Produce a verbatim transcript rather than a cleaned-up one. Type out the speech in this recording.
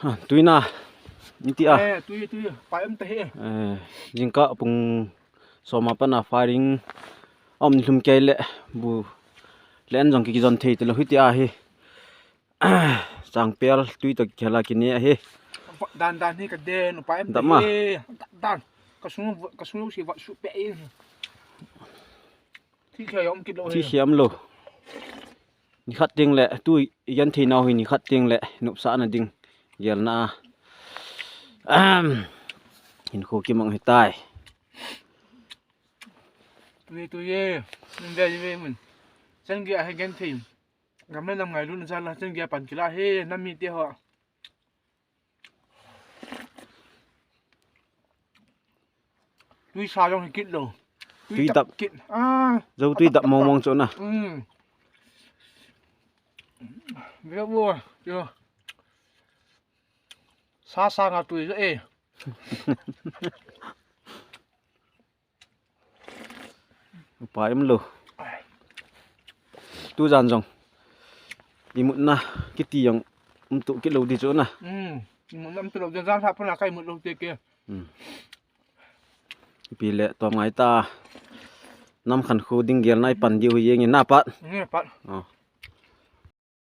Ha, tuina. Iti a. Eh, tui, tui. Pai um ta he. Eh, jingkah pung som a pat a firing. Om lhum kei le bu. Len jong kijon thei te lo hiti a hi. Changpel tui to kihela kine a hi. Dan dan hi ka den, pai um ta he. Dan dan. Ka sung, ka sung si va su pe in. Thi khe om kit lo he. Thi khe om lo. Nikhat teng le, tu i gen thei nau hi nikhat teng le, nopsahna ding, gelna a. Ahem. Hinkho kimang hitai. Tui, tui e. Min ve, ve min. Chan gei a hi gen thei. Gam le nam ngailutna jal a, chan gei a pan kila he, nam mite ho. Tui sa jong hi kit lo. Tui dap kit. Ah. Jou tui dap mong mong chu na. Hmm. Ve vo, yo. Sa sa nga tui e. Upa em lo. Tu jan jong. Imutna kiti jong um tu kit lo di chu na. Hmm. Imutna um tu lo, jan jan ha puna kai mut lo te ke. Hmm. Ipi le tom ngai ta. Nam khan khu ding gel nai pan diu hi jeng in na pat. Nge pat. Oh.